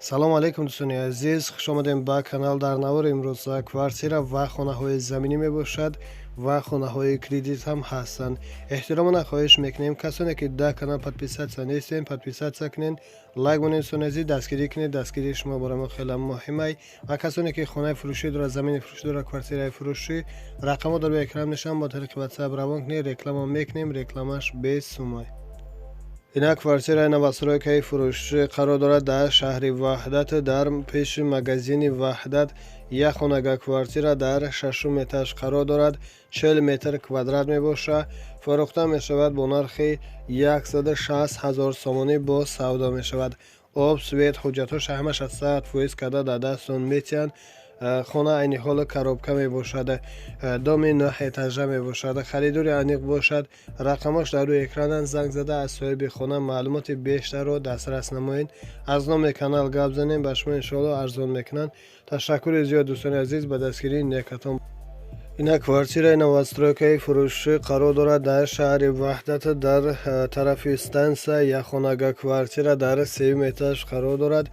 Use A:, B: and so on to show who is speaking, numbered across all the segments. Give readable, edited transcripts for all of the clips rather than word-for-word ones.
A: Салому алейкум, дӯстони азиз, хушомадем ба канал. Дар навори имрӯза квартира ва хонаҳои заминӣ мебошад ва хонаҳои кредит ҳам ҳастанд. Эҳтиромона хоҳиш мекунем, касоне ки дар канал подписаться нестем, подписаться кунед, лайк монед. Дӯстони азиз, дастгирӣ кунед, дастгирии шумо барои мо хеле муҳимай. Ва касоне ки хонаи фурӯшӣ дорад, замини фурӯшӣ дорад, квартираи фурӯшӣ, рақамҳо дар рӯи экран мешаванд, бо тариқи WhatsApp равон кунед, реклама мекунем, рекламаш бесумай. Инак, квартираи новостройкаи фурӯшӣ қарор дорад дар шаҳри Ваҳдат, дар пеши магазини Ваҳдат. Як хонага квартира дар шашум этаж қарор дорад, 40 метр квадрат мебошад. Фурӯхта мешавад бо нархи 160 ҳазор сомонӣ, бо савдо мешавад. Об, свет, ҳуҷҷатҳош ҳамаша 100% карда дар дастон метиҳанд. Хона айни ҳол коробка мебошад, доми нӯҳ этажа мебошад. Харидори аниқ бошад, рақамош дар рӯи экрананд, занг зада аз соҳиби хона маълумоти бештарро дастрас намоед. Аз номи канал гап занем, ба шумо иншоалло арзон мекунанд. Ташаккури зиёд, дӯстони азиз, ба дастгирии некатон. Инак, квартираи новостройкаи фурӯшӣ қарор дорад дар шаҳри Ваҳдат, дар тарафи станция. Як хонага квартира дар сеюм этаж қарор дорад,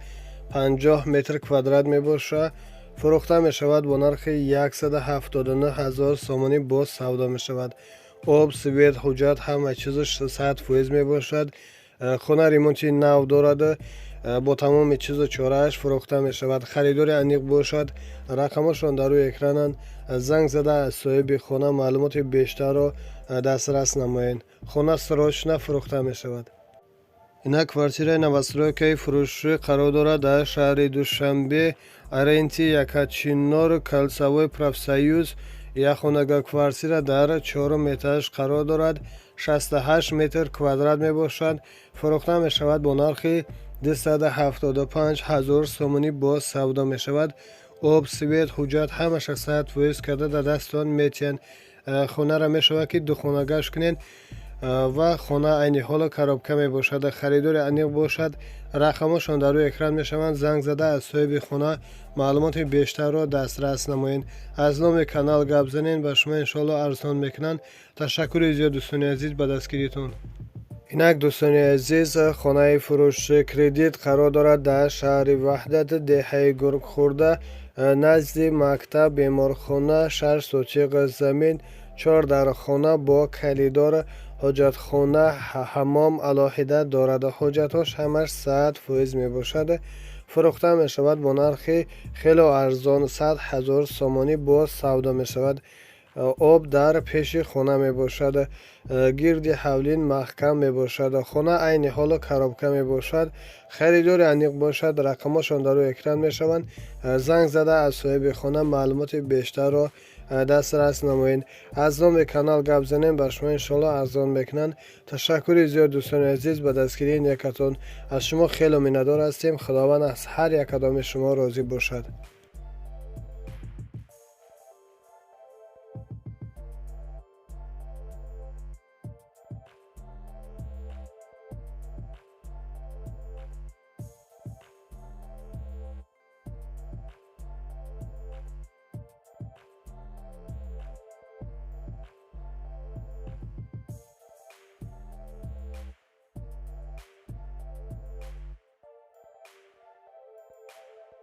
A: 50 метр квадрат мебошад. Фурӯхта мешавад бо нархи 179 ҳазор сомонӣ, боз савдо мешавад. Об, свет, ҳуҷҷат, ҳама чизаш 100% мебошад. Хона ремонти нав дорад, бо тамоми чизу чорааш фурӯхта мешавад. Харидори аниқ бошад, рақамҳошон дар рӯи экрананд, занг зада аз соҳиби хона маълумоти бештарро дастрас намоед. Хона срочно фурӯхта мешавад. Инак, квартираи новостройкаи фурӯшӣ қарор дорад дар шаҳри Душанбе, Аренти, Якачинор, кольцевой Профсоюз. Як хонага квартира дар чорум этаж қарор дорад, 68 метр квадрат мебошад. Фурӯхта мешавад бо нархи 275 ҳазор сомонӣ, боз савдо мешавад. Об, свет, ҳуҷҷат ҳамаша 100% карда дар дастон метиҳанд. Хонаро мешавад ки духонагаш кунед ва хона айни ҳоло коробка мебошад. Харидори аниқ бошад, рақамҳошон дар рӯи экран мешаванд, занг зада аз соҳиби хона маълумоти бештарро дастрас намоед. Аз номи канал гап занед, ба шумо иншоалло арзон мекунанд. Ташаккури зиёд, дӯстони азиз, ба дастгиритон. Инак, дӯстони азиз, хонаи фурӯши кредит қарор дорад дар шаҳри Ваҳдат, деҳаи Гургхӯрда, назди мактаб, беморхона. 6 сотиқ замин, чор дархона бо коридор, ҳоҷатхона, ҳаммом алоҳида дорад. Ҳуҷҷатҳош ҳамаш 100% мебошад. Фурӯхта мешавад бо нархи хело арзон, 100 ҳазор сомонӣ, боз савдо мешавад. Об дар пеши хона мебошад, гирди ҳавлин маҳкам мебошад. Хона айни ҳоло коробка мебошад. Харидори аниқ бошад, рақамҳошон дар рӯи экран мешаванд, занг зада аз соҳиби хона маълумоти бештарро дастрас намоед. Аз номи канал гап занем, ба шумо иншоалло арзон мекунанд. Ташаккури зиёд, дӯстони азиз, ба дастгирии некатон. Аз шумо хело миннатдор ҳастем. Худованд аз ҳар як кадоми шумо розӣ бошад.